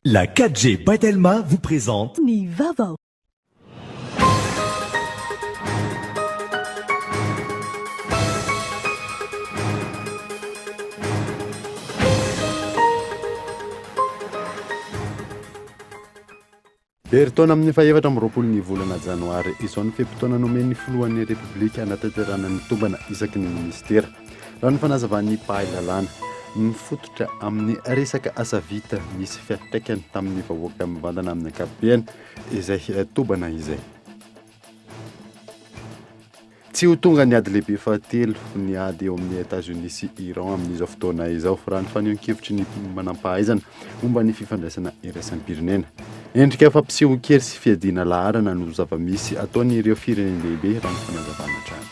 La 4G by Telma vous présente. Ny vaovao. Herintaona amin'ny fahefatra amby 20 ny volana janoary izao ny fe-potoana nomen'ny filohan'ny Repoblika hanatanterahana ny tombana isaky ny minisitera. Raha ny fanazavan'ny mpahay lalàna, mifototra amin'ny resaka asa vita nisy fiantraikany tamin'ny vahoaka mivantana amin'ny ankapobeny izay tombana izay. Tsy ho tonga ny ady lehibe fahatelo ny ady eo amin'i Etazonia sy Iran amin'izao fotoana izao, raha ny fanehoan-kevitry ny manampahaizana momba ny fifandraisana iraisam-pirenena. Endrika fampisehoan-kery sy fiadiana laharana no zava-misy ataon'ireo firenen-dehibe, raha ny fanazavana hatrany.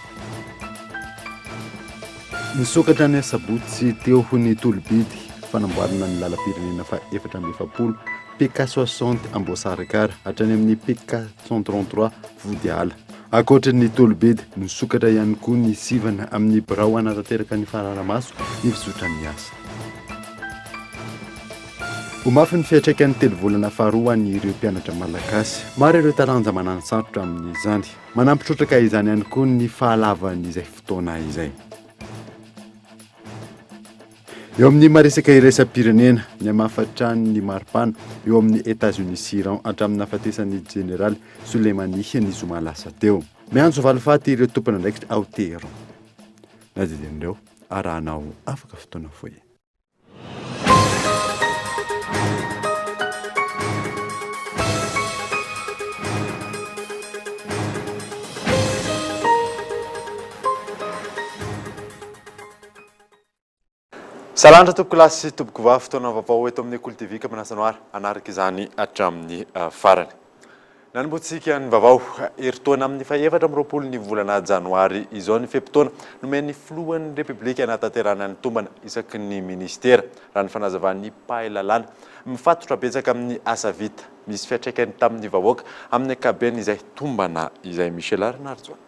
Nisokatra ny asabotsy teo ny tolo-bidy fanamboarana ny lalam-pirenena faha-44, PK 60 Amboasarikara hatrany amin'ny PK 133 Vodiala. Ankoatra ny tolo-bidy, nisokatra ihany koa ny sivana amin'ny birao hanatanteraka ny fanarahamaso ny fizotran'ny asa. Ho mafy ny fiantraikan'ny telo volana faharoa ho an'ireo mpianatra malagasy. Maro ireo taranja mananosarotra amin'izany. Manampy trotraka izany ihany koa ny fahalavan'izay fotoana izay. Eo amin'ny maresaka iraisam-pirenena, nihamafy hatrany ny maripana eo amin'i Etazonia sy Iran hatramin'ny nahafatesan'ny jeneraly Soleimani ny zoma lasa teo. Miantso valifaty ireo tompon'andraikitra ao Téhéran. Na dia ireo arahanao afaka fotoana fohy. Salandra tompokolahy sy tompokovavy, fotoana vaovao eto amin'ny Kolo TV ka manasa anao ary hanaraka izany hatramin'ny farany. Nanombohantsika ny vaovao, herintaona amin'ny fahefatra amby 20 ny volana janoary izao ny fe-potoana nomen'ny filohan'ny Repoblika hanatanterahana ny tombana isaky ny minisitera, raha ny fanazavan'ny mpahay lalàna. Mifatotra betsaka amin'ny asa vita, misy fiantraikany tamin'ny vahoaka amin'ny ankapobeny izay tombana izay. Michel Rainarijaona.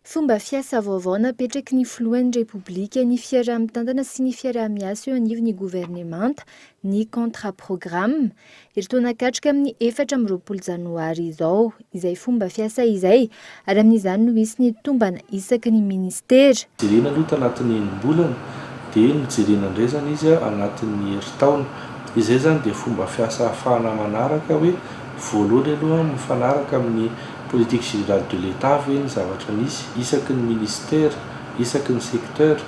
Fomba fiasa vaovao napetraky ny filohan'ny Repoblika ny fiaraha-mitantana sy ny fiaraha-miasa eo anivon'ny governemanta, ny contrat programme. Herintaona katroka amin'ny 24 janoary izao izay fomba fiasa izay ary amin'izany no hisy ny tombana isaky ny minisitera. Jerena aloha tanatin'ny enim-bolana dia nojerena indray izany izy anatin'ny herintaona. Izay izany dia fomba fiasa ahafahana manaraka hoe voalohany aloha mifanaraka amin'ny Politique générale de l'Etat ve ny zavatra nisy isaky ny ministère, isaky ny secteur?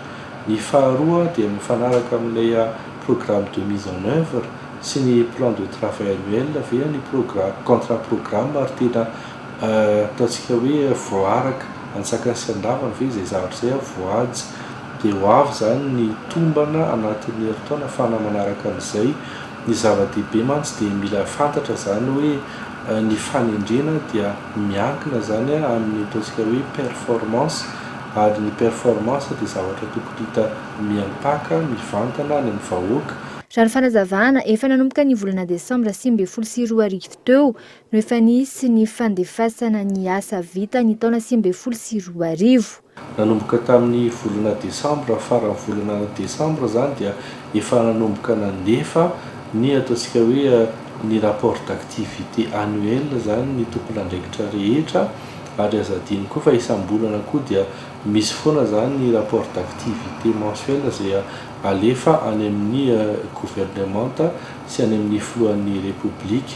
Ny faharoa dia mifanaraka amin'ilay programme de mise en oeuvre sy ny plan de travail annuel ve ny contrat programme ary tena ataontsika hoe voaaraka antsakany sy andavany ve izay zavatra izay voahaja? Dia ho avy izany ny tombana anatin'ny herintaona ahafahana manaraka an'izay. Ny zava-dehibe mantsy dia mila fantatra izany hoe Ny fanendrena dia miankina izany amin'ny ataontsika hoe performance ary ny performance dia zavatra tokony hita miampaka mivantana any amin'ny vahoaka. Raha ny fanazavana, efa nanomboka ny volana desambra 2019 teo no efa nisy ny fandefasana ny asa vita ny taona 2019. Nanomboka tamin'ny volana desambra, faran'ny volana desambra izany dia efa nanomboka nandefa ny ataontsika hoe ny rapport d'activité annuel izany ny tompon'andraikitra rehetra ary aza adino koa fa isam-bolana koa dia misy foana izany ny rapport d'activité mensuel izay alefa any amin'ny governemanta sy any amin'ny filohan'ny repoblika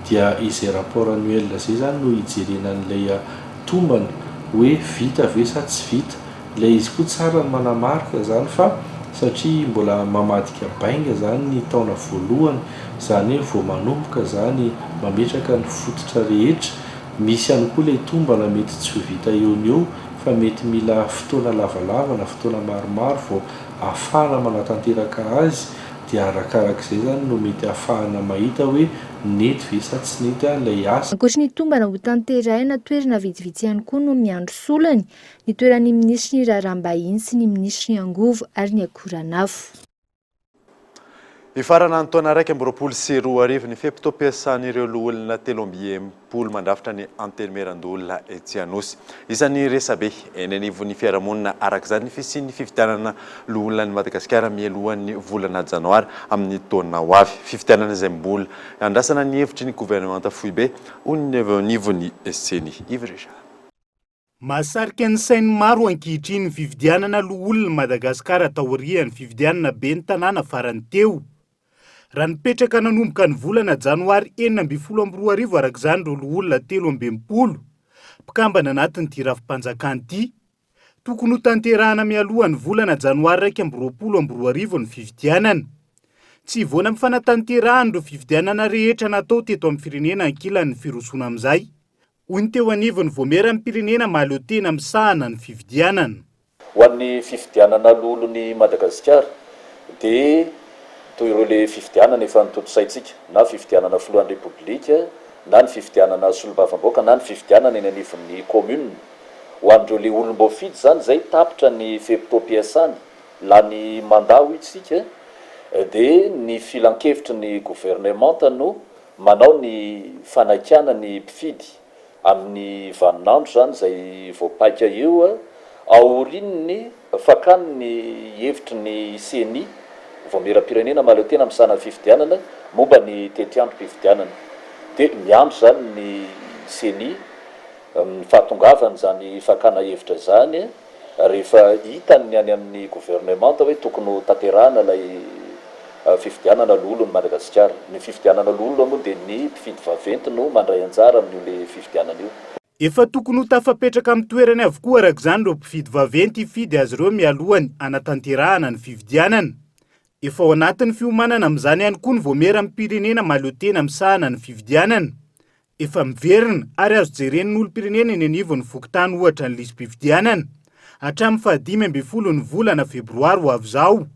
dia izay rapport annuel izay izany no hijerena an'ilay tombana hoe vita ve sa tsy vita. Ilay izy koa tsara ny manamarika izany fa satria mbola mamadika bainga izany ny taona voalohany, izany hoe vao manomboka izany mametraka ny fototra rehetra, misy ihany koa ilay tombana mety tsy ho vita eo no eo fa mety mila fotoana lavalava na fotoana maromaro vao ahafahana manatanteraka azy dia arakarak'izay izany no mety ahafahana mahita hoe nety ve sa tsy nety ilay asa. Ankoatry ny tombana ho tanterahina, toerana vitsivitsy ihany koa no miandry solony, ny toeran'ny minisitry ny raharaham-bahiny sy ny minisitry ny angovo ary ny akoranafo. Hifarana ny taona 2021 ny fe-potoam-piasan'ireo loholona 63 mandrafitra ny Antenimierandoholona etsy Anosy. Isan'ny resabe eny anivon'ny fiarahamonina araka izany ny fisian'ny fifidianana loholona an'i Madagasikara mialohan'ny volana janoary amin'ny taona ho avy. Fifidianana izay mbola andrasana ny hevitry ny governemanta foibe, hoy ny avy eo anivon'ny Ceni. Yves Richard. Mahasarika ny sain'ny maro ankehitriny ny fifidianana loholon'i Madagasikara taorian'ny fifidianana ben'ny tanàna farany teo. Raha nipetraka nanomboka ny volana janoary 2016 araka izany ireo loholona 63 mpikambana anatin'ity rafi-panjakana ity. Tokony hotanterahana mialoha ny volana janoary 2021 ny fifidianana. Tsy hivoana amin'ny fanatanterahana ireo fifidianana rehetra natao teto amin'ny firenena ankilan'ny firosoana amin'izay. Hoy ny teo anivon'ny Vaomieram-pirenena mahaleo tena misahana ny fifidianana. Ho an'ny fifidianana loholon'i Madagasikara dia toy ireo le fifidianana efa notontosaintsika na fifidianana filohan'ny Repoblika na ny fifidianana solombavambahoaka na ny fifidianana eny anivon'ny commune. Ho an'ireo le olom-boafidy izany izay tapitra ny fe-potoam-piasany, lany mandat hoy isika, dia ny filankevitry ny governemanta no Manao ny fanakiana ny mpifidy amin'ny vaninandro izany izay voapaika eo aorian'ny fakany ny hevitry ny Ceni, Vaomieram-pirenena mahaleo tena misahana ny fifidianana, momba ny tetiandrom-pifidianana. Dia miandry izany ny Ceni ny fahatongavan'izany fakana hevitra izany. Rehefa hitany ny any amin'ny governemanta hoe tokony ho tanterahana ilay fifidianana loholon'i Madagasikara. Ny fifidianana loholona moa dia ny mpifidy vaventy no mandray anjara amin'io le fifidianana io. Efa tokony ho tafapetraka amin'ny toerany avokoa araka izany ireo mpifidy vaventy hifidy azy ireo mialohan'ny hanatanterahana ny fifidianana. Efa ao anatin'ny fiomanana amin'izany ihany koa ny Vaomieram-pirenena mahaleo tena misahana ny fifidianana. Efa miverina ary azo jeren'ny olom-pirenena eny anivon'ny fokontany ohatra ny lisi-pifidianana, hatramin'ny fahadimy ambin'ny ny volana febroary ho avy izao.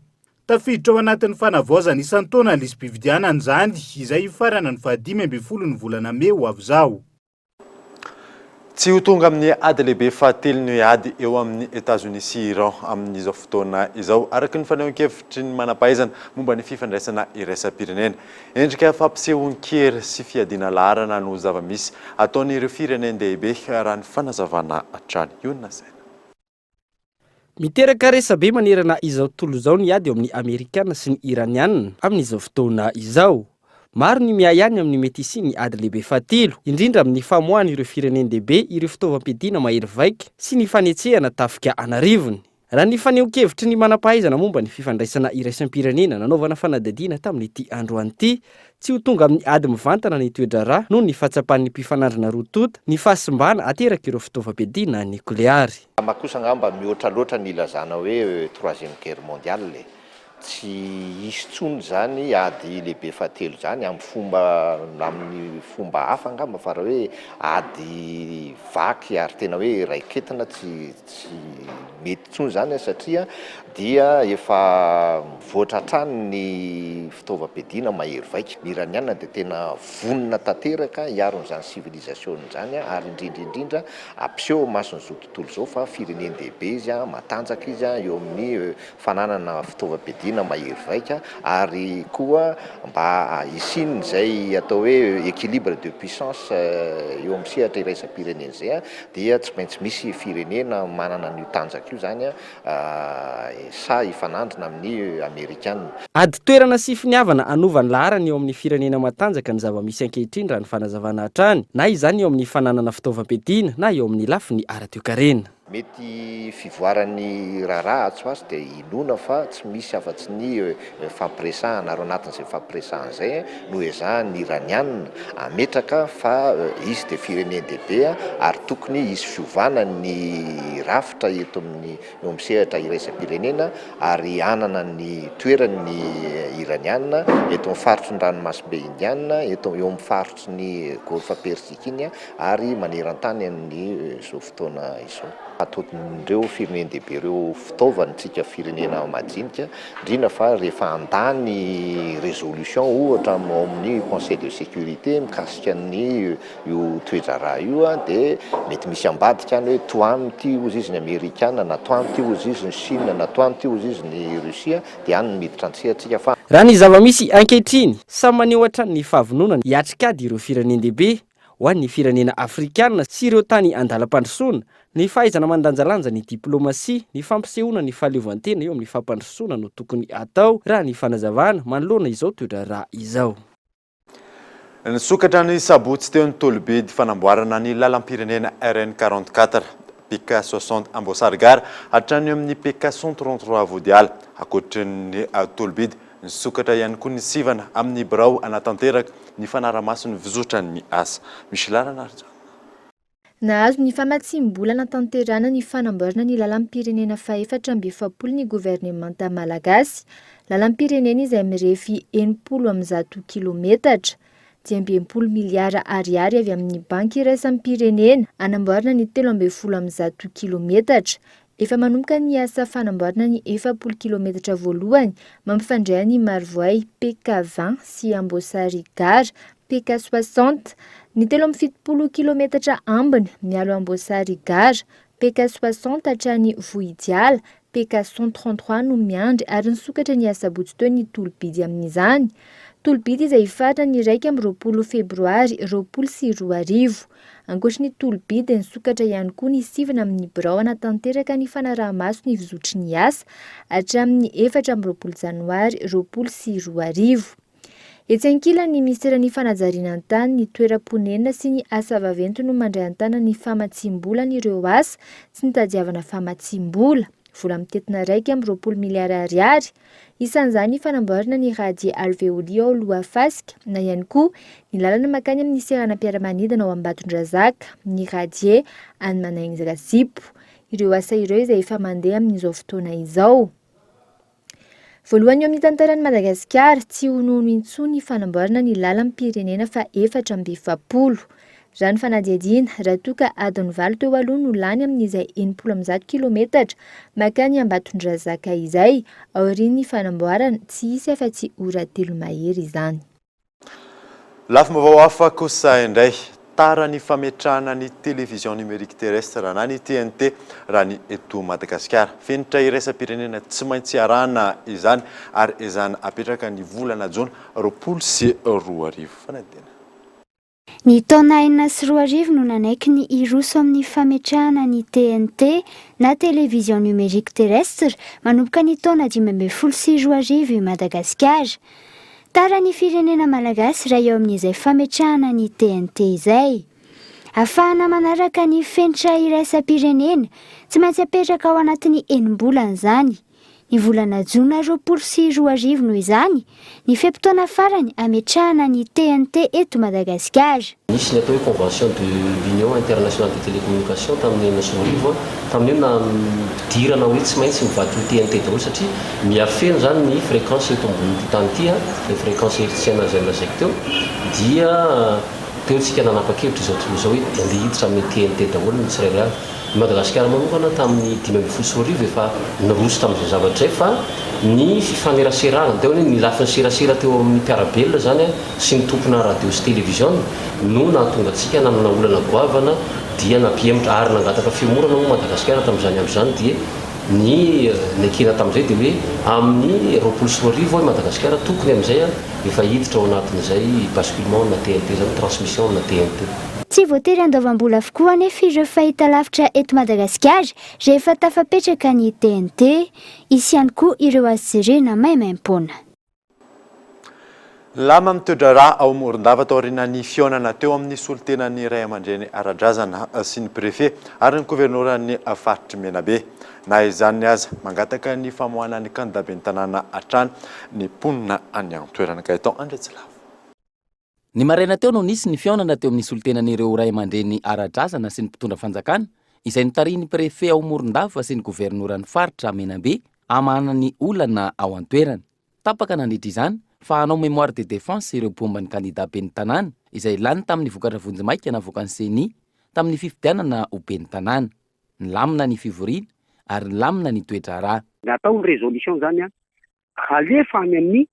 Tafiditra ao anatin'ny fanavaozana isan-taona ny lisi-pifidianana izany, izay hifarana ny fahadimy ambin'ny ny volana mey ho avy izao. Tsy ho tonga amin'ny ady lehibe fahatelo ny ady eo amin'i Etazonia sy Iran amin'izao fotoana izao, araka ny fanehoan-kevitry ny manam-pahaizana momba ny fifandraisana iraisam-pirenena. Endrika fampisehoan-kery sy fiadiana laharana no zava-misy ataon'ireo firenen-dehibe, raha ny fanazavana hatrany. Io no nasaina. Miteraka resabe manerana izao tontolo izao ny ady eo amin'ny Amerikana sy ny Iraniana amin'izao fotoana izao. Maro ny miahiahy ny amin'ny mety hisian'ny ady lehibe fahatelo, indrindra amin'ny famoahan'ireo firenen-dehibe ireo fitaovam-piadiana mahery vaika sy ny fanetsehana tafika an'arivony. Raha ny fanehoan-kevitry ny manam-pahaizana momba ny fifandraisana iraisam-pirenena nanaovana fanadihadiana tamin'ity androany ity, tsy ho tonga amin'ny ady mivantana ny toe-draharaha noho ny fahatsapan'ny mpifanandrina roa tonta ny fahasimbana aterak'ireo fitaovam-piadiana nokleary. Angamba kosa angamba mihoatra loatra ny ilazana hoe troisième guerre mondiale e. Tsy hisy intsony izany ady lehibe fahatelo izany amin'ny fomba amin'ny fomba hafa angamba fa raha hoe ady vaky ary tena hoe raiketina tsy tsy mety intsony izany satria dia efa mivoatra hatrany ny fitaovam-piadiana mahery vaika. Ny Iraniana dia tena vonona tanteraka hiaro an'izany civilisation izany ary indrindra indrindra hampiseho imason'izao tontolo izao fa firenen-dehibe izy, matanjaka izy eo amin'ny fananana fitaovam-piadiana mahery vaika ary koa mba hisian'izay atao hoe équilibre de puissance eo amin'ny sehatra iraisam-pirenena izay dia tsy maintsy misy firenena manana an'io tanjaka io izany sahy hifanandrina amin'ny Amerikana. Ady toerana sy finiavana hanova ny laharany eo amin'ny firenena matanjaka ny zava-misy ankehitriny raha ny fanazavana hatrany, na izany eo amin'ny fananana fitaovam-piadiana na eo amin'ny lafiny ara-toekarena. Mety fivoaran'ny raharaha atsy ho atsy dia inoana fa tsy misy afa-tsy ny fampiresahana ary ao anatin'izay fampiresahana izay no ezahan'ny Iraniana ametraka fa izy dia firenen-dehibe ary tokony hisy fiovana ny rafitra eto amin'ny eo amin'ny sehatra iraisam-pirenena ary hanana ny toerany ny Iraniana eto amin'ny faritry ny ranomasimbe Indiana, eto eo amin'ny faritry ny Golfa Persika iny ary maneran-tany amin'izao fotoana izao. Ataon'ireo firenen-dehibe ireo fitaovana tsika firenena majinika, indrindra fa rehefa handany résolution ohatra ao amin'ny conseil de sécurité mikasika ny io toe-draharaha io dia mety misy ambadika any hoe tohano ity hozy izy ny amerikana na tohano ity hozy izy ny Chine na tohano ity hozy izy ny Russie dia any no miditra an-tsehatra fa Raha ny zava-misy ankehitriny, samy maneho hatrany ny fahavononany hiatrik'ady ireo firenen-dehibe ho an'ny firenena afrikana sy ireo tany andalam-pandrosoana, ny fahaizana mandanjalanja ny diplaomasia, ny fampisehoana ny fahaleovantena eo amin'ny fampandrosoana no tokony atao raha ny fanazavana manoloana izao toe-draharaha izao. Nisokatra ny sabotsy teo ny tolobidy fanamboarana ny lalam-pirenena RN 44, PK 60 Amboasary Gara hatrany amin'ny PK 133 Vodiala. Ankoatry ny tolobidy, nisokatra ihany koa ny sivana amin'ny birao hanatanteraka ny fanarahamaso ny fizotran'ny asa. Michela Ranarijaona. Nahazo ny famatsiam-bola hanatanterahana ny fanamboarana ny lalam-pirenena fahefatra amby 40 ny governemanta malagasy. Lalam-pirenena izay mirefy 160 kilometatra. 65 miliara ariary avy amin'ny Banky iraisam-pirenena hanamboarana ny 113 kilometatra. Efa manomboka ny asa fanamboarana ny 40 kilometatra voalohany mampifandray an'i Marovoay, PK 20, sy Amboasary Gara, PK 60. Ny 73 kilometatra ambiny mialo Amboasary Gara, PK 60, hatrany Vohidiala, PK 133, no miandry ary nisokatra ny asabotsy teo ny tolo-bidy amin'izany. Tolo-bidy izay hifarana ny 21 febroary 2020. Ankoatry ny tolo-bidy dia nisokatra ihany koa ny sivana amin'ny birao hanatanteraka ny fanaraha-maso ny fizotry ny asa hatramin'ny 24 janoary 2020. Etsy ankilany, ny minisiteran'ny fanajariana ny tany, ny toeram-ponenana sy ny asa vaventy no mandray an-tanana ny famatsiam-bola an'ireo asa tsy nitadiavana famatsiam-bola. Vola mitentina 21 miliara ariary. Isan'izany ny fanamboarana ny radier alvéoli ao Lohafasika, na ihany koa ny lalana mankany amin'ny seranam-piaramanidina ao Ambatondrazaka, ny radier any Manaindrazipo. Ireo asa ireo izay efa mandeha amin'izao fotoana izao. Voalohany eo amin'ny tantaran'i Madagasikara, tsy honohono intsony ny fanamboarana ny lalam-pirenena faha 44. Raha ny fanadihadiana, raha toa ka adiny valo teo aloha no lany amin'izay 160 kilometatra mankany Ambatondrazaka izay, aorian'ny fanamboarana, tsy hisy afa-tsy ora telo mahery izany. Lafim-baovao hafa kosa indray, tara ny fametrahana ny Télévision Numérique Terrestre na ny TNT raha ny eto Madagasikara. Fenitra iraisam-pirenena tsy maintsy arahana izany ary ezahana apetraka ny volana jona 2020. Fanadihadiana. Ny taona 2006 no nanaiky ny hiroso amin'ny fametrahana ny TNT na Télévision Numérique Terrestre manomboka ny taona 2015 i Madagasikara. Tara ny firenena malagasy raha eo amin'izay fametrahana ny TNT izay. Ahafahana manaraka ny fenitra iraisam-pirenena, tsy maintsy apetraka ao anatin'ny enim-bolana izany. Ny volana jona 2020 noho izany ny fe-potoana farany hametrahana ny TNT eto Madagasikara. Nisy ny atao hoe Convention de l'Union Internationale de Télécommunication tamin'ny 2006, tamin'io nampidirana hoe tsy maintsy mivadika ho TNT daholo satria mihafeno izany ny fréquence eto ambonin'ity tany ity, ilay fréquence hertzienne izay nolazaiko teo, dia teo tsika nanapa-kevitra izao tontolo izao hoe andeha hiditra amin'ny TNT daholo ny tsirairay avy. I Madagasikara manokana tamin'ny 2015 efa niroso tamin'izay zavatra izay fa ny fifaneraserana, teo anie ny lafiny serasera teo amin'ny mpiara-belona izany sy ny tompona radio sy televiziona no nahatonga antsika nanana olana goavana dia nampihemotra ary nangataka fihemorana moa Madagasikara tamin'izany andro izany dia ny nekena tamin'izay dia hoe amin'ny 2020 i Madagasikara tokony amin'izay efa hiditra ao anatin'izay basculement amina TNT izany, transmission amina TNT. Tsy voatery handoavam-bola avokoa anefa ireo fahitalavitra eto Madagasikara rehefa tafapetraka ny TNT. Hisy ihany koa ireo azo jerena maimaimpoana. Lama mitoe-draharaha ao Morondava taorian'ny fihaonana teo amin'ny solontenan'ny ray aman-dreny ara-drazana sy ny prefe ary ny governoran'ny faritr'i Menabe. Na izany aza, mangataka ny famoahana ny kandida ben'ny tanàna hatrany ny mponina any an-toerana. Gaëtan Andriatsilavo. Ny maraina teo no nisy ny fihaonana teo amin'ny solontenan'ireo ray aman-dreny ara-drazana sy ny mpitondra fanjakana, izay notarihin'ny prefe ao Morondava sy ny governoran'ny faritra Menabe hamahana ny olana ao an-toerana. Tapaka nandritra izany fa hanao mémoire de défense ireo mpomba ny kandida ben'ny tanàna izay lany tamin'ny vokatra vonjimaika navoakan'ny Ceni tamin'ny fifidianana ho ben'ny tanàna. Nilamina ny fivoriana ary nilamina ny toe-draharaha. Natao ny résolution zany an, alefa any amin'ny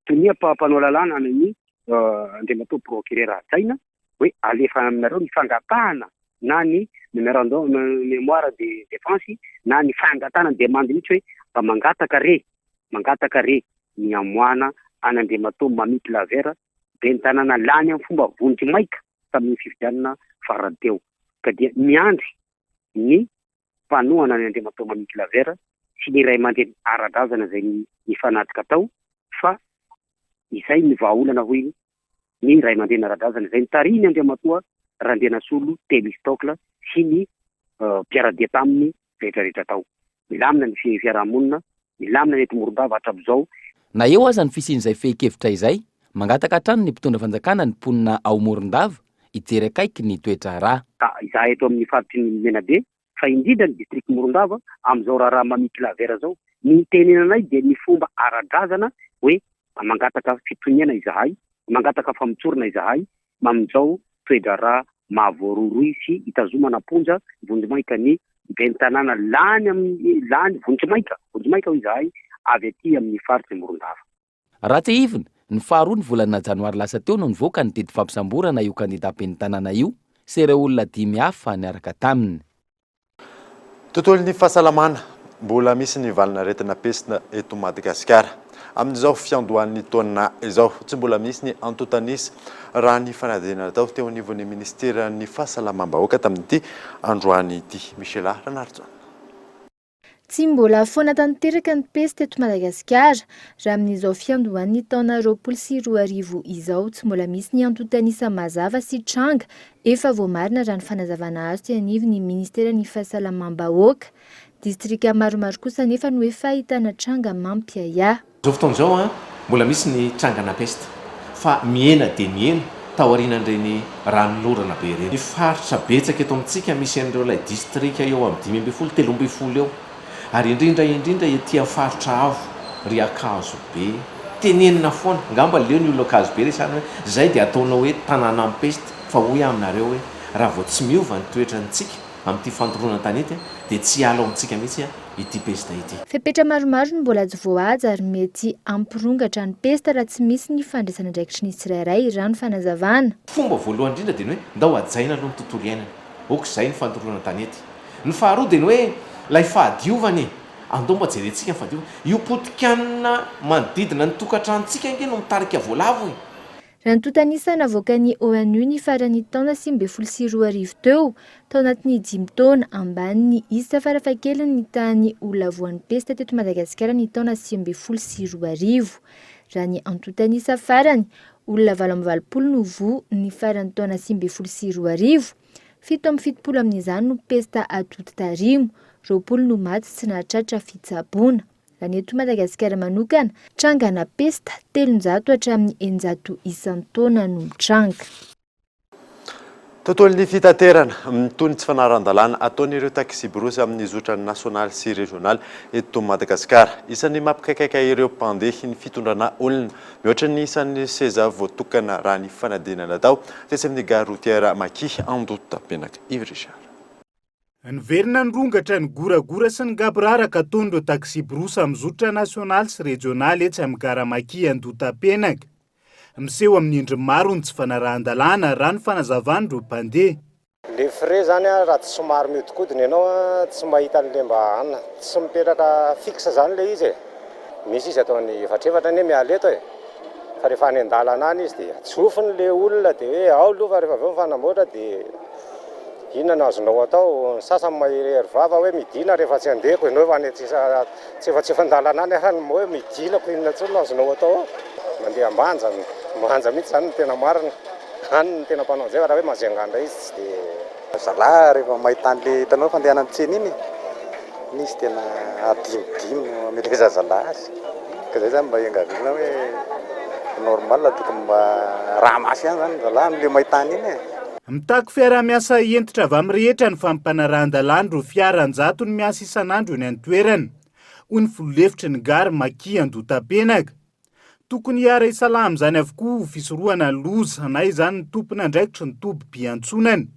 tonia mpanao lalàna any amin'ny Andriamatoa Procureur hajaina hoe alefa aminareo ny fangatahana na ny memorandum mémoire de défense na ny fangatahana ny demande mihitsy hoe mba mangataka re, mangataka re ny hamoahana an'Andriamatoa Mamy Claver ben'ny tanàna lany amin'ny fomba vonjimaika tamin'ny fifidianana farany teo ka dia miandry ny mpanohana an'i Andriamatoa Mamy Claver sy ny ray aman-dreny ara-drazana izay nifanatrika tao fa izay ny vahaolana hoy ny ray aman-dreny ara-drazana izay nitarihin'i Andriamatoa Randrianasolo Thémistocle sy ny mpiara-dia taminy rehetra rehetra tao. Milamina ny fiaraha-monina, milamina ny eto Morondava hatramin'izao. Na eo aza ny fisian'izay fehin-kevitra izay, mangataka hatrany ny mpitondra fanjakana ny mponina ao Morondava hijery akaiky ny toe-draharaha. Ka izahay eto amin'ny faritry ny Menabe, fa indrindra ny district Morondava, amin'izao raharaha Mamy Claver izao, ny itenenanay dia ny fomba ara-drazana hoe mangataka fitoniana izahay, mangataka famotsorana izahay amin'izao toe-draharaha mahavoarohirohy sy itazomana am-ponja vonjimaika ny ben'ny tanàna lany amin'ny lany vonjimaika, vonjimaika hoy izahay, avy aty amin'ny faritry Morondava. Raha tsiahivina, ny faharoa ny volana janoary lasa teo no nivoaka ny didy fampisamborana io kandida ben'ny tanàna io sy ireo olona dimy hafa niaraka taminy. Tontolon'ny fahasalamana, Mbola misy ny valin'aretina pesta eto Madagasikara. Amin'izao fiandohan'ny taona izao, tsy mbola misy ny antontan'isa raha ny fanadihadiana natao teo anivon'ny minisiteran'ny fahasalamam-bahoaka tamin'ity androany ity. Michela Ranarijaona. Tsy mbola foana tanteraka ny pesta eto Madagasikara. Raha amin'izao fiandohan'ny taona 2020 izao, tsy mbola misy ny antontan'isa mazava sy tranga efa voamarina raha ny fanazavana azo teny anivon'ny ministeran'ny fahasalamam-bahoaka. Distrika maromaro kosa anefa no efa ahitana tranga mampiahiahy. Izao fotoana izao, mbola misy ny trangana pesta, fa mihena dia mihena taorian'ireny ranonorana be ireny. Ny faritra betsaka eto amintsika misy an'ireo ilay distrika eo amin'ny 15, 13 eo, ary indrindra indrindra ety amin'ny faritra avo, ry Ankazobe. Tenenina foana, angamba leo ny olona Ankazobe resahina hoe izay dia ataonao hoe tanànan'ny pesta, fa hoy aho aminareo hoe raha vao tsy miova ny toetrantsika amin'ity fandoroana an-tanety dia tsy hiala ao amintsika mihitsy ity pesta ity. Fepetra maromaro no mbola tsy voahaja ary mety hampirongatra ny pesta raha tsy misy ny fandraisana andraikitry ny tsirairay, raha ny fanazavana. Fomba voalohany indrindra dia ny hoe ndao hajaina aloha ny tontolo iainana. Ok izay ny fandoroana tanety. Ny faharoa dia ny hoe ilay fahadiovana e! Andao mba jerentsika ny fahadiovana. Io potikanina manodidina ny tokantranontsika ange no mitarika voalavo e! Raha ny tontan'isa navoakan'ny ONU ny faran'ny taona 2019 teo, tao anatin'ny dimy taona, ambany ny isa farafahakeliny ny tahan'ny olona voan'ny pesta teto Madagasikara ny taona 2019. Raha ny antontan'isa farany, olona 88 no voa ny faran'ny taona 2019, 77 amin'izany no pesta atody tarimo, 20 no maty tsy nahatratra fitsaboana. Raha ny eto Madagasikara manokana, trangana pesta 300 hatramin'ny 600 isan-taona no mitranga. Tontolon'ny fitaterana, mitohy ny tsy fanarahan-dalàna ataon'ireo taksiborosy amin'ny zotra nasionaly sy rezionaly eto Madagasikara. Isan'ny mampikaikaika ireo mpandeha ny fitondrana olona mihoatra ny isan'ny seza voatokana raha ny fanadinana natao tetsy amin'ny gare routière Maki Andohatapenaka. Yves Richard. Niverina nirongatra ny goragora sy ny gaboraraka ataon'ireo taksiborosy amin'ny zotra nasionaly sy rejionaly etsy amin'ny gara Maki Andohatapenaka. Miseho amin'ny endriny maro ny tsy fanarahan-dalàna, raha ny fanazavan'ireo mpandeha. Le frais zany a raha tsy somary miodikodina ianao a tsy mahita an'le mba anona, tsy mipetraka fixe zany le izy e, misy izy ataony efatrefatra anie miala eto e, fa rehefa any an-dalana any izy dia tsofiny le olona dia hoe ao aloha fa rehefa avy eo mifanamboatra dia Inona no azonao atao? Ny sasany maherihery vava hoe midina rehefa tsy handehako ianao efa any antsefatsefan-dalana any ary ny hoe midinako inona intsony no azonao atao ao? Mandeha Ambanja, Ambanja mihitsy izany no tena marina. Any no tena mpanao an'izay fa raha hoe Majunga indray izy tsy dia. Zalahy rehefa mahita an'le hitanao fandehanan'ny tsena iny e, iny izy tena adinodino no ameleza zalahy azy. Ka zay zany mba iangaviana hoe normal tokony mba raha mafy ihany zany zalahy amle mahita an'iny e. Mitaky fiaraha-miasa hentitra avy amin'ny rehetra ny fampanarahan-dalàna ireo fiara an-jatony miasa isan'andro eny an-toerana, hoy ny filoha lefitry ny Gare Maki Andohatapenaka. Tokony hiara-hisalahy amin'izany avokoa ho fisorohana ny loza na izany ny tompon'andraikitry ny tobim-piantsonana,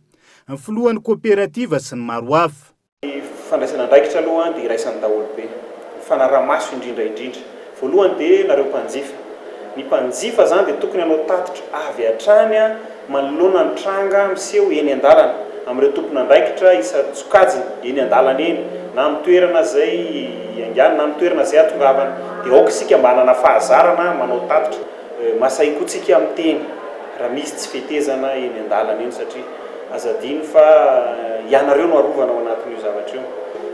ny filohan'ny koperativa sy ny maro hafa. Ny fandraisana andraikitra aloha dia iraisan'ny daholobe. Ny fanaraha-maso indrindra indrindra. Voalohany dia nareo mpanjifa. Ny mpanjifa izany dia tokony hanao tatitra avy hatrany manoloana ny tranga miseho eny an-dalana amin'ireo tompon'andraikitra isan-tsokajiny eny an-dalana eny na amin'ny toerana izay iaingàna na amin'ny toerana izay ahatongavana. Dia aoka isika mba hanana fahazarana manao tatitra. Mahasahy koa tsika miteny raha misy tsy fetezana eny an-dalana eny satria aza adino fa ianareo no arovana ao anatin'io zavatra io.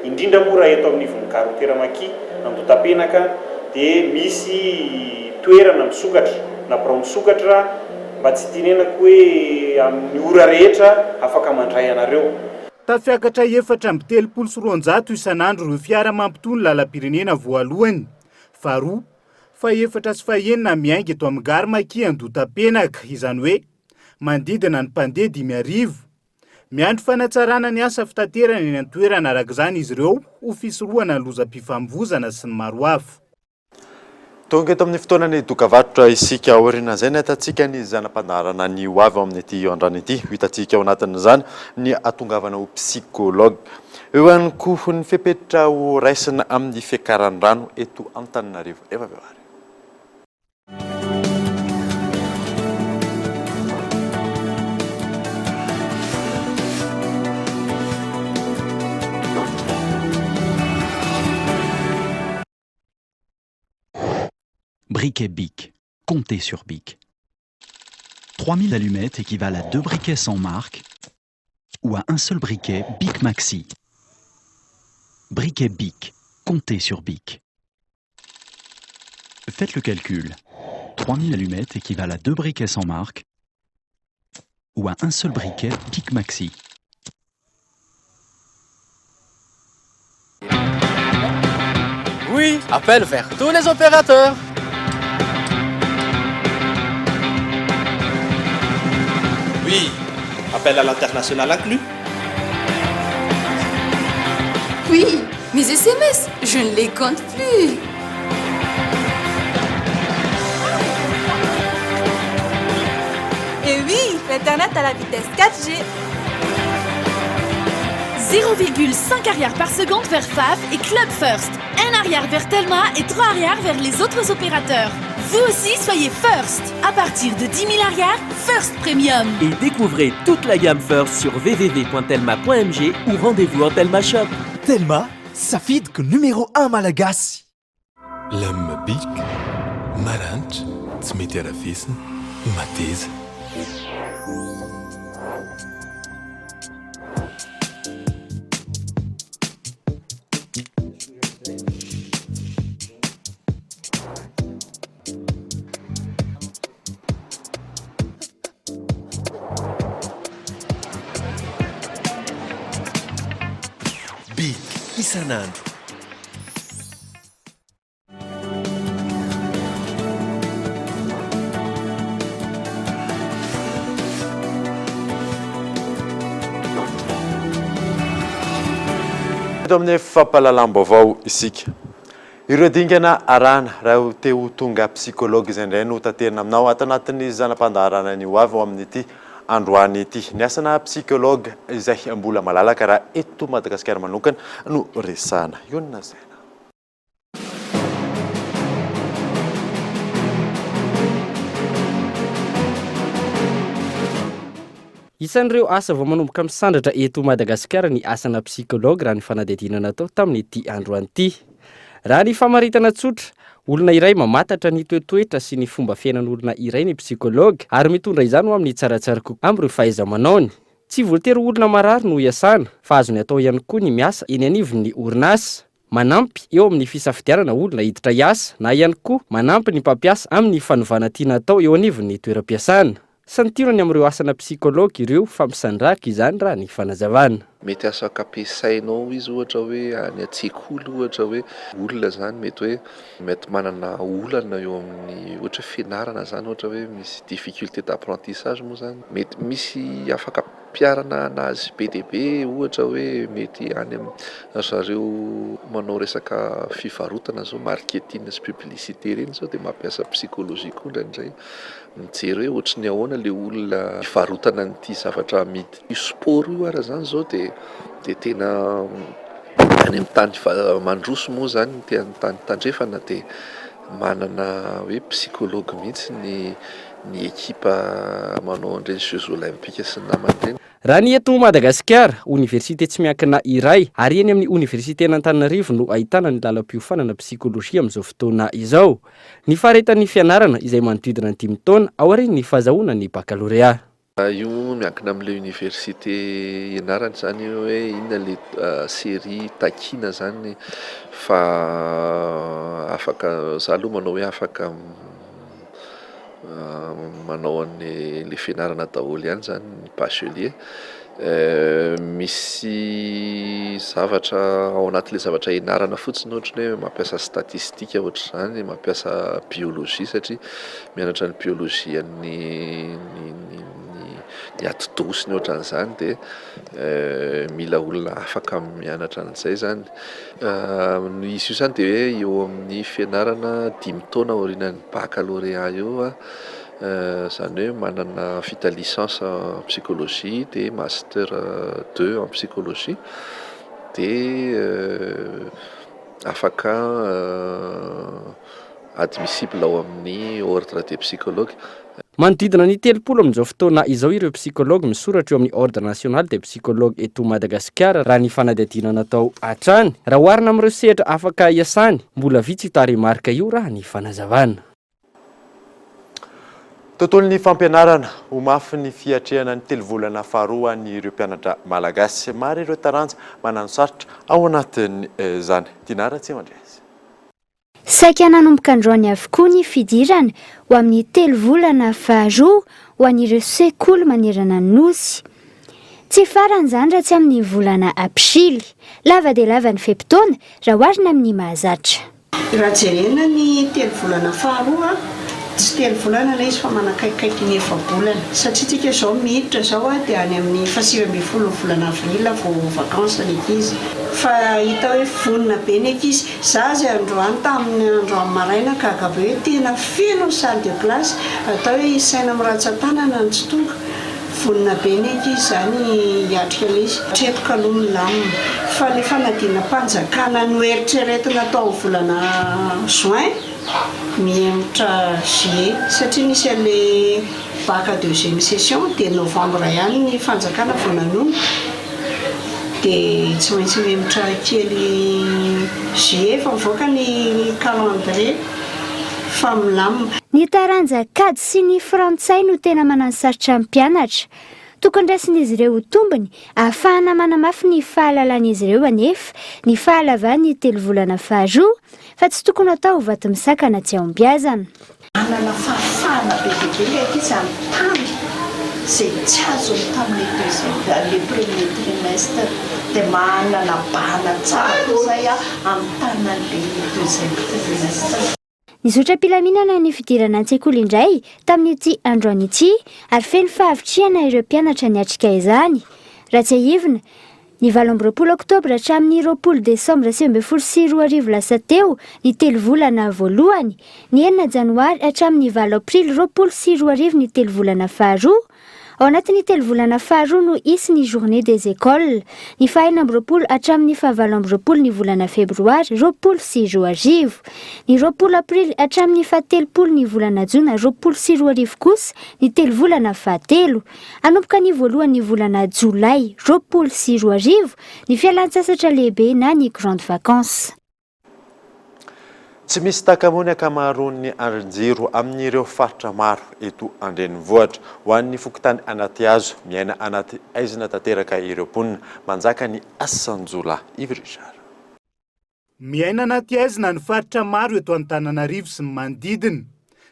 Indrindra moa raha eto amin'ivon'ny gare routière Maki, Andotapenaka dia misy toerana misokatra na birao misokatra mba tsy hitenenako hoe amin'ny ora rehetra afaka mandray anareo. Tafiakatra 234 isan'andro ireo fiara mampitohy ny lalam-pirenena voalohany, faharoa, fahefatra sy fahenina miainga eto amin'ny Gare Maki Andotapenaka, izany hoe manodidina ny mpandeha 5000. Miandry fanatsarana ny asa fitaterana eny an-toerana araka izany izy ireo ho fisorohana ny lozam-pifamoivozana sy ny maro hafa. Tonga eto amin'ny fotoanan'ny dokavarotra isika. Aorianan'izay ny ahitantsika ny zana-pandaharana ny ho avy ao amin'ity androany ity. Ho hitantsika ao anatin'izany ny hahatongavana ho psychologue. Eo ihany koa ny fepetra ho raisina amin'ny fiakaran'ny rano eto Antananarivo. Efa avy eo ary. Briquet Bic. Comptez sur Bic. 3000 allumettes équivalent à deux briquets sans marque ou à un seul briquet Bic Maxi. Briquet Bic. Comptez sur Bic. Faites le calcul. 3000 allumettes équivalent à deux briquets sans marque ou à un seul briquet Bic Maxi. Oui, appel vers tous les opérateurs. Oui, appel à l'international inclus. Oui, mes SMS, je ne les compte plus. Et oui, l'internet à la vitesse 4G. 0,5 ariary par seconde vers FAF et Club First. 1 ariary vers Telma et 3 ariary vers les autres opérateurs. Vous aussi, soyez First. À partir de 10 000 ariary, First Premium. Et découvrez toute la gamme First sur www.telma.mg ou rendez-vous en Telma Shop. Telma, safidiko numéro 1 malagasy. Lame bic, maranitra, tsy mety arafesina, mateza. Bic isan'andro. Eto amin'ny fampahalalam-baovao isika. Ireo dingana arahana raha te ho tonga psychologue izay indray no taterina aminao ato anatin'ny zana-pandaharana ny ho avy ao amin'ity androany ity. Ny asana psychologue izay mbola malalaka raha eto Madagasikara manokana no resahana. Ionona saina. Isan'ireo asa vao manomboka misandratra eto Madagasikara ny asana psychologue raha ny fanadihadiana natao tamin'ity androany ity. Raha ny famaritana tsotra, olona iray mamantatra ny toetoetra sy ny fomba fiainan'olona iray ny psychologue ary mitondra izany ho amin'ny tsaratsara kokoa amin'ireo fahaiza-manaony. Tsy voatery ho olona marary no iasana fa azony atao ihany koa ny miasa eny anivon'ny orinasa. Manampy eo amin'ny fisafidianana olona hiditra hiasa na ihany koa manampy ny mpampiasa amin'ny fanovana tiana atao eo anivon'ny toeram-piasana. Santionany amin'ireo asana psychologue ireo fa misandrahaka izany raha ny fanazavana. Mety afaka ampiasainao izy ohatra hoe any an-tsekoly ohatra hoe olona izany mety hoe mety manana olana eo amin'ny ohatra hoe fianarana izany ohatra hoe misy difficulté d'apprentissage moa izany mety misy afaka ampiharana anazy be dia be ohatra hoe mety any amin'ny zareo manao resaka fivarotana izao marketing sy publicité ireny izao dia mampiasa psychologie koa indraindray. Mijery hoe ohatry ny ahoana ilay olona hivarotana an'ity zavatra amidy ity. Io sport io ara izany izao dia. dia dia tena any amin'ny tany mandroso moa izany ny tany tany tandrefana dia manana hoe psychologue mihitsy ny ny ekipa manao an'ireny jeux olympiques sy ny namany ireny. Raha ny eto Madagasikara, oniversite tsy miankina iray ary eny amin'ny oniversiten'Antananarivo no ahitana ny lalam-piofanana psikologia amin'izao fotoana izao. Ny faharetan'ny fianarana izay manodidina ny dimy taona aorian'ny fahazahoana ny bakalorea. Io miankina amin'ilay université ianarana izany hoe inona ilay série takiana izany fa afaka, za aloha manao hoe afaka manao an'ilay fianarana daholo ihany izany ny bachelier. Misy zavatra ao anatin'ilay zavatra ianarana fotsiny ohatra ny hoe mampiasa statistique ohatr'izany, mampiasa biologie satria mianatra ny biologie an'ny ny atidoha sy ny ohatran'izany dia mila olona afaka mianatra an'izay izany. Izy io izany dia hoe eo amin'ny fianarana dimy taona aorianan'ny baccalauréat eo, izany hoe manana vita licence en psychologie dia master deux en psychologie dia afaka admissible ao amin'ny ordre des psychologues. Manodidina ny 30 amin'izao fotoana izao ireo psychologues misoratra eo amin'ny Ordre national des psychologues eto Madagasikara raha ny fanadihadiana natao hatrany. Raha oharina amin'ireo sehatra afaka iasany, mbola vitsy io tarehimarika io raha ny fanazavana. Tontolon'ny fampianarana, ho mafy ny fiatrehana ny telo volana faharoa an'ireo mpianatra malagasy. Maro ireo taranja mananosarotra ao anatin'izany. Dinah Ratsimandresy. Saika nanomboka androany avokoa ny fidirana ho amin'ny telo volana faharoa ho an'ireo sekoly manerana ny Nosy. Tsy farany izany raha tsy amin'ny volana aprily. Lava dia lava ny fe-potoana raha oharina amin'ny mahazatra. Raha jerena ny telo volana faharoa, tsy telo volana ilay izy fa manakaikikaiky ny efa-bolana. Satria tsika izao miditra izao dia any amin'ny faha-19 ny volana avril vao vacances ny ankizy. Fa hita hoe vonona be ny ankizy. Za aza androany tamin'ny androany maraina gaga be hoe tena feno ny salle de classe, atao hoe isaina amin'ny rantsan-tanana ny tsy tonga, vonona be ny ankizy zany hiatrika ilay izy, hatreto kaloha milamina fa le fanadinam-panjakana noeritreretina atao amin'ny volana juin mihemotra juillet satria nisy an'le bac deuxième session dia novembre ihany ny fanjakana vao nanomboka. Dia tsy maintsy mihemotra kely juillet efa mivoaka ny calendrier fa milamina. Ny taranja kajy sy ny frantsay no tena mananosarotra ny mpianatra. Tokony raisin'izy ireo ho tombony ahafahana manamafy ny fahalalan'izy ireo anefa ny fahalavan'ny telo volana faharoa fa tsy tokony atao ho vato misakana tsy hahombiazana. Hanana fahafahana be dia be ilay ankizy hanontany izay tsy azony tamin'ilay deuxième, ilay premier trimestre. Dia manana bahana tsara koa izay hanontany an'ilay deuxième trimestre. Nizotra am-pilaminana ny fidirana an-tsekoly indray tamin'ity androany ity ary feno fahavitrihana ireo mpianatra niatrika izany. Raha tsiahivina, Ny 28 oktobra hatramin'ny 20 desambra 2019 lasa teo ny telo volana voalohany, ny enina janoary hatramin'ny valo aprily 2020 ny telo volana faharoa. Ao anatin'ny telo volana faharoa no hisy ny journée des écoles, ny faha 26 hatramin'ny faha 28 ny volana febroary 2020. Ny 20 aprily hatramin'ny faha 30 ny volana jona 2020 kosa ny telo volana fahatelo. Hanomboka ny voalohan'ny volana jolay 2020 ny fialan-tsasatra lehibe na ny grandes vacances. Tsy misy takamoa ny ankamaroan'ny andrin-jiro amin'ireo faritra maro eto an-drenivohitra. Ho an'ny fokontany Anatihazo, miaina anaty haizina tanteraka ireo mponina. Manjaka ny asan-jiolahy. Yves Richard. Miaina anaty haizina ny faritra maro eto Antananarivo sy ny manodidina.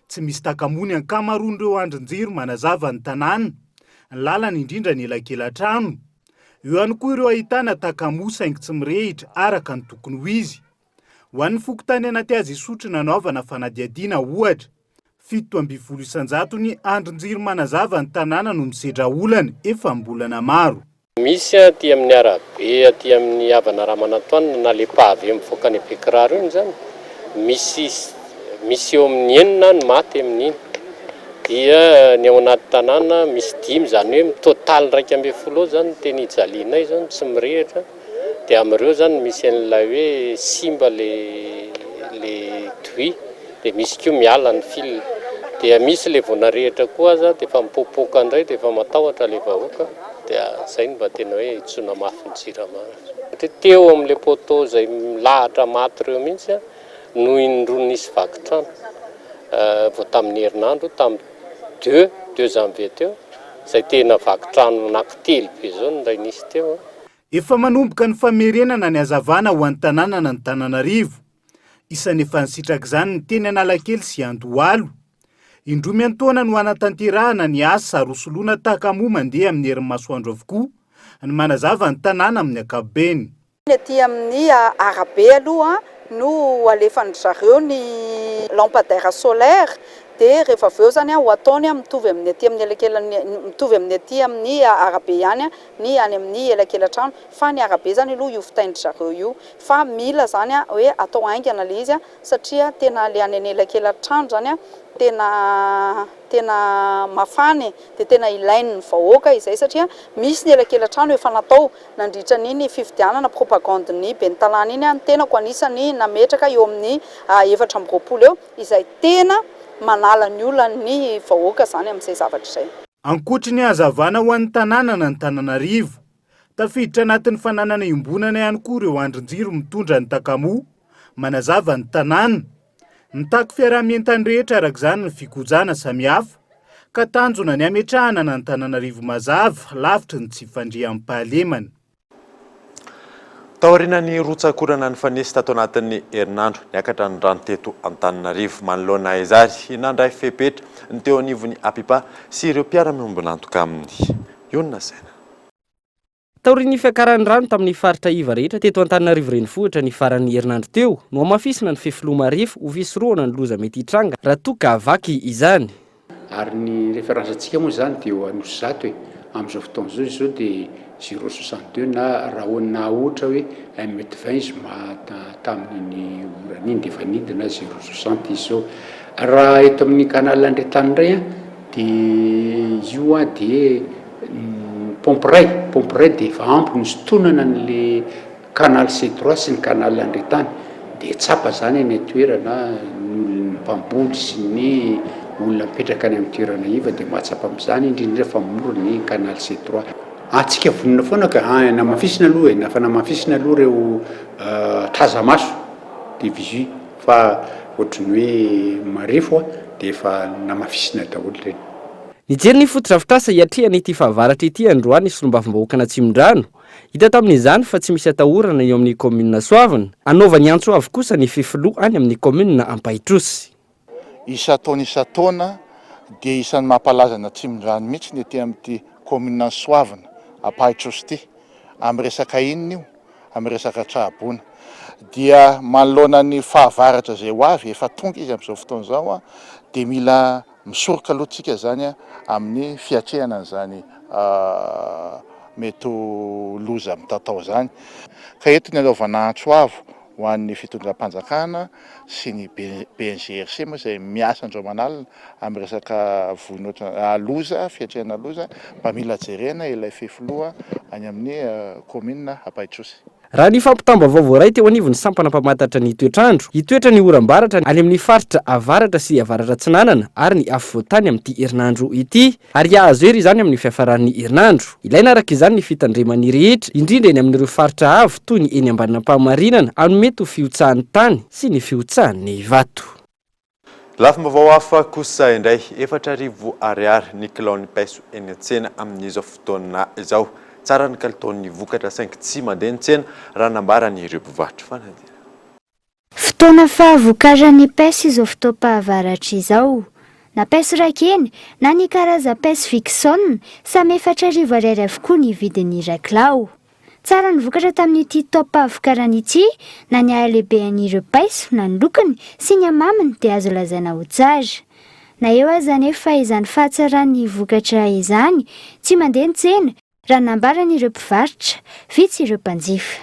Tsy misy takamoa ny ankamaroan'ireo andrin-jiro manazava ny tanàna, ny lalana indrindra ny elakela-trano. Eo ihany koa ireo ahitana takamoa saingy tsy mirehitra araka ny tokony ho izy. Ho an'ny fokontany Anatihazo Isotry nanaovana fanadihadiana ohatra, 17 isan-jatony andrin-jiro manazava ny tanàna no misedra olana efa am-bolana maro. Misy aty amin'ny arabe aty amin'ny Havana Ramanantoanina na le pavé mivoaka any Bekiraro iny zany, misy misy eo amin'ny enina ny maty amin'iny. Dia Dia ny ao anaty tanàna misy dimy, izany hoe mi-total 11 eo izany ny tena ijalianay izao no tsy mirehitra. Dia amin'ireo izany misy an'ilay hoe simba ilay ilay douille, dia misy koa miala ny fil. Dia misy ilay vao narehitra koa aza dia efa mipoapoaka indray dia efa matahotra ilay vahoaka. Dia izay no mba tena hoe itsoina mafy ny Jirama. Satria teo amin'ilay poteau izay milahatra maty ireo mihitsy no indroa nisy vaky trano. Vao tamin'ny herinandro, tamin'ny deux, deux janvier teo, izay tena vaky trano anankitelo be izao no indray nisy teo. Efa manomboka ny famerenana ny hazavana ho an'ny tanànan'Antananarivo. Isan'ny efa nisitraka izany ny teny Analakely sy Andohalo. Indroa miantaona no hanatanterahana ny asa ary hosoloana takamoa mandeha amin'ny herin'ny masoandro avokoa ny manazava ny tanàna amin'ny ankapobeny. Ny aty amin'ny arabe aloha no alefan-dry zareo ny lampadaire solaire dia rehefa avy eo izany ho ataony mitovy amin'ny aty amin'ny elakelan'ny mitovy amin'ny aty amin'ny arabe ihany ny any amin'ny elakelan-trano fa ny arabe izany aloha io vitain-dry zareo io fa mila izany hoe atao haingana ilay izy satria tena ilay any anelakelan-trano izany tena tena mafana e, dia tena ilain'ny vahoaka izay satria misy ny elakelan-trano efa natao nandritra an'iny fifidianana propagande ny ben'ny tanàna iny, ny tenako anisan'ny nametraka eo amin'ny 24 eo izay tena manala ny olan'ny vahoaka izany amin'izay zavatra izay. Ankoatry ny hazavana ho an'ny tanànan'Antananarivo, tafiditra anatin'ny fananana iombonana ihany koa ireo andrin-jiro mitondra ny takamoa manazava ny tanàna. Mitaky fiaraha-mientan'ny rehetra araka izany ny fikojana samihafa, ka tanjona ny hametrahana an'Antananarivo mazava lavitry ny tsy fandriampahalemana. Taorian'ny rotsak'orana nifanesy tato anatin'ny herinandro, niakatra ny rano teto Antananarivo. Manoloana izany, nandray fepetra ny teo anivon'ny Apipa sy ireo mpiara-miombon'antoka aminy. Ionona Saina. Taorian'ny fiakaran'ny rano tamin'ny faritra iva rehetra teto Antananarivo Renivohitra ny faran'ny herinandro teo, nohamafisina ny fefiloha marefo ho fisorohana ny loza mety hitranga raha toa ka vaky izany. Ary ny référence antsika moa izany dia eo Anosizato e, amin'izao fotoana izao izy izao dia zéro soixante deux na raha na ohatra hoe un mètre vingt izy tamin'iny orana iny dia efa nidina zéro soixante izy izao. Raha eto amin'ny canal Andriantany indray an, dia io an dia Ny pompe iray, pompe iray dia efa ampy nisintonana an'le canal C trois sy ny canal Andriantany, dia tsapa zany any an-toerana ny olona mpamboly sy ny olona mipetraka any amin'ny toerana iva dia mahatsapa amin'izany indrindra indrindra fa mora ny canal C trois. Antsika vonona foana ka, namafisina aloha e, efa namafisina aloha ireo taza-maso de visu fa ohatry ny hoe marefo dia efa namafisina daholo ireny. Nijery ny fotodrafitrasa hiatrehana ity fahavaratra ity androany ny solombavambahoakan'Atsimondrano. Hita tamin'izany fa tsy misy atahorana eo amin'ny kaominina Soavina. Anaovany antso avo kosa ny fefiloha any amin'ny kaominina Ampahitrosy. Isan-taona isan-taona dia isan'ny mampalaza an'Atsimondrano mihitsy ny ety amin'ity kaominina Soavina Ampahitrosy ity. Amin'ny resaka inona io? Amin'ny resaka trahaboana. Dia manoloana ny fahavaratra izay ho avy, efa tonga izy amin'izao fotoana izao, dia mila Misoroka aloha tsika izany amin'ny fiatrehana an'izany mety ho loza mitatao izany. Ka eto ny anaovana antso avo ho an'ny fitondram-panjakana sy ny BNGRC moa izay miasa andro aman'alina amin'ny resaka vono loza, fiatrehana loza, mba mila jerena ilay fefiloha any amin'ny kaominina Ampahitrosy. Raha ny fampitam-baovao voaray teo anivon'ny sampana mpamantatra ny toetr'andro, hitoetra ny oram-baratra any amin'ny faritra avaratra sy avaratra-atsinanana ary ny afovoan-tany amin'ity herinandro ity, ary hahazo hery izany amin'ny fiafaran'ny herinandro. Ilaina araka izany ny fitandreman'ny rehetra, indrindra eny amin'ireo faritra avo toy ny eny Ambanin'Ampahamarinana amin'ny mety ho fihotsahan'ny tany sy ny fihotsahan'ny vato. Lafim-baovao hafa kosa indray, 4000 ariary ny kilaon'ny paiso eny an-tsena amin'izao fotoana izao. Tsara ny kalitaon'ny vokatra saingy tsy mandeha ny tsena, raha nambaran'ireo mpivarotra fanadinana. Fotoana fahavokaran'ny paiso izao fotoam-pahavaratra izao. Na paiso rakeny na ny karazam-paiso Vixon, samy 4000 ariary avokoa ny vidin'ny iray kilao. Tsara ny vokatra tamin'ity taom-pahavokarana ity, na ny halehibehan'ireo paiso na ny lokony sy ny hamaminy dia azo lazaina ho tsara. Na eo aza anefa izany fahatsaran'ny vokatra izany, tsy mandeha ny tsena, raha ny nambaran'ireo mpivarotra, vitsy ireo mpanjifa.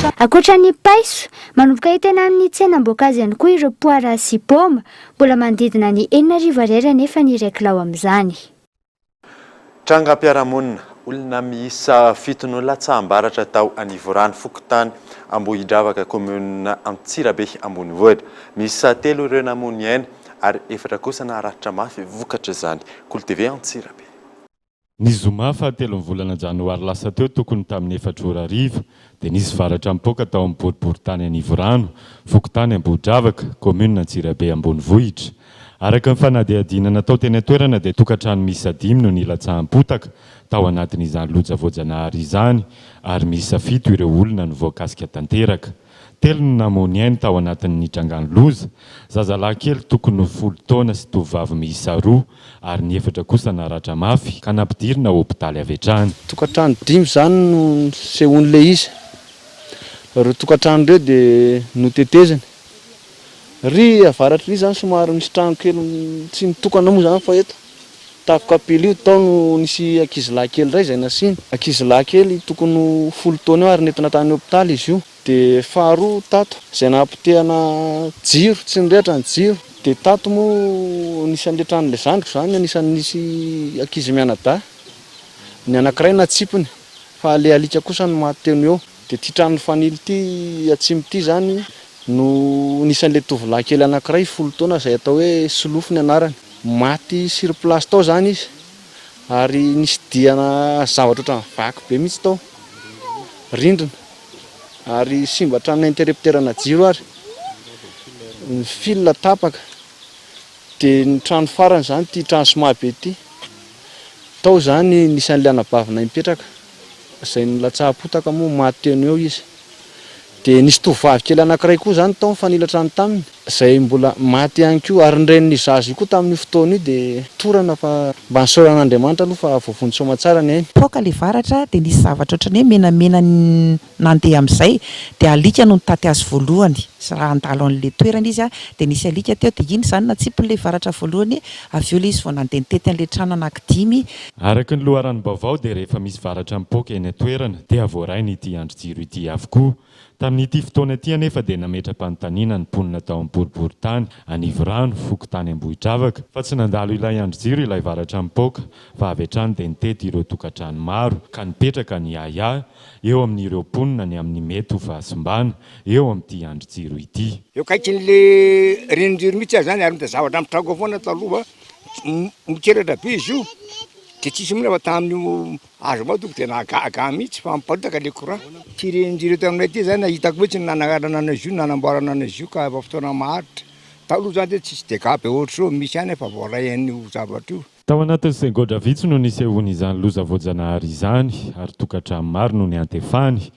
Ankoatra ny paiso, manomboka hita eny amin'ny tsenam-boankazo ihany koa ireo poara sy paoma. Mbola manodidina ny 6000 ariary anefa ny iray kilao amin'izany. Trangam-piarahamonina, olona miisa fito no latsaham-baratra tao Anivorano, fokontany Ambohidravaka, kaominina Antsirabe ambonivohitra. Miisa telo ireo namoy ny ainy ary efatra kosa naratra mafy vokatr'izany. Kolo TV Antsirabe. Ny zoma fahatelon'ny volana janoary lasa teo tokony tamin'ny efatra ora hariva dia nisy varatra nipoaka tao amin'ny boriborintany Anivorano, fokontany Ambohidravaka, kaominina Antsirabe ambonivohitra. Araka ny fanadihadiana natao teny an-toerana dia tokantrano miisa dimy no nilatsaham-potaka tao anatin'izany loja voajanahary izany ary miisa fito ireo olona no voakasika tanteraka. Telo no namoy ny ainy tao anatin'ny nitrangan'ny loza, zazalahy kely tokony ho folo taona sy tovovavy miisa roa ary ny efatra kosa naratra mafy ka nampidirina hopitaly avy hatrany. Tokantrano dimy izany no nisehoan'ilay izy. Ireo tokantrano ireo dia noteteziny. Ry avaratra ry izany somary misy trano kely tsy mitokana moa izany fa eto tafo kapila io tao no nisy ankizilahy kely iray izay nasiana. Ankizilahy kely tokony ho folo taona eo ary nentina tany hopitaly izy io. Dia faharoa tato izay nahapotehana jiro, tsy nirehitra ny jiro. Dia tato moa nisy an'ilay tranon'ilay zandriko izany anisan'ny nisy ankizy mianadahy. Ny anankiray natsipiny fa ilay alika kosa no maty teo no eo. Dia ity tranon'i Fanilo ity atsimo ity izany no nisy an'ilay tovolahy kely anankiray folo taona izay atao hoe Solofo ny anarany. Maty sur place tao izany izy ary nisy diana zavatra ohatran'ny vaky be mihitsy tao, rindrina, ary simba hatramin'ny interrupteur-na jiro ary ny fil tapaka. Dia ny trano farany izany ity trano somabe ity. Tao izany nisy an'ilay anabavinay mipetraka, izay nilatsaham-potaka moa maty teo no eo izy. Dia nisy tovovavy kely anankiray koa izany tao nifanila trano taminy, izay mbola maty ihany koa. Ary ny renin'io zaza io koa tamin'io fotoana io dia torana fa mba nisaorana an'Andriamanitra aloha fa voavonjy soamatsara ny ainy. Nipoaka ilay varatra dia nisy zavatra ohatran'ny hoe menamena nandeha amin'izay dia alika no nitaty azy voalohany, raha handalo an'ilay toerana izy dia nisy alika teo dia iny izany natsipiny ilay varatra voalohany, avy eo ilay izy vao nandeha nitety an'ilay trano anankidimy. Araka ny loharanom-baovao dia rehefa misy varatra mipoaka eny an-toerana dia voarainy ity andrin-jiro ity avokoa. Tamin'ity fotoana ity anefa dia nametra-panontaniana ny mponina tao amin'ny boriborintany Anivorano, fokontany Ambohidravaka, fa tsy nandalo ilay andrin-jiro ilay varatra mipoaka fa avy hatrany dia nitety ireo tokantrano maro ka nipetraka ny ahiahy eo amin'ireo mponina ny amin'ny mety ho fahasimbana eo amin'ity andrin-jiro ity. Eo akaikin'le renin-jiro mihitsy aho zany ary mita zavatra mitranga foana taloha, mikelatra be izy io de tsisy mihitsy fa tamin'io hazo tonga de nahagaga mihitsy fa miparitaka le courant. Ty renin-jiro eto aminay ty zany hitako mihitsy ny nananganana an'izy io, nanamboarana an'izy io ka efa fotoana maharitra, taloha zany de tsisy dégâts be ohatr'izao, misy ihany efa voaray an'io zavatra io. Tao anatin'ny sengaodra vitsy no nisehoan'izany loza voajanahary izany ary tokantrano maro no niantefany.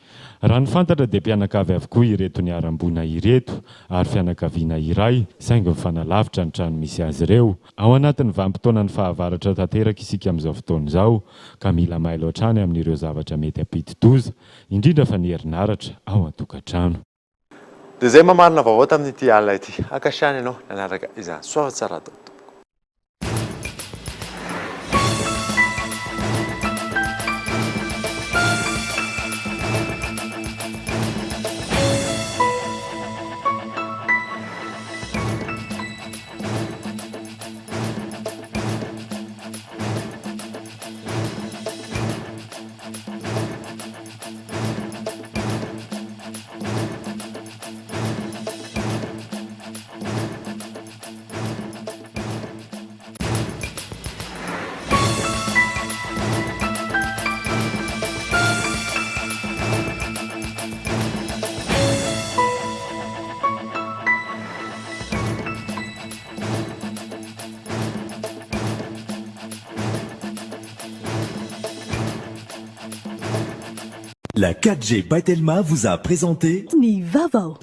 Raha ny fantatra dia mpianakavy avokoa ireto niharam-boina ireto ary fianakaviana iray saingy mifanalavitra ny trano misy azy ireo. Ao anatin'ny vanim-potoanan'ny fahavaratra tanteraka isika amin'izao fotoana izao ka mila mailo hatrany amin'ireo zavatra mety hampidi-doza, indrindra fa ny herinaratra ao an-tokantrano. Dia izay mamarana vaovao tamin'ity alina ity. Ankasitrahana ianao nanaraka izany. Soava tsara daholo tompoko. La 4G by Telma vous a présenté Ny vaovao.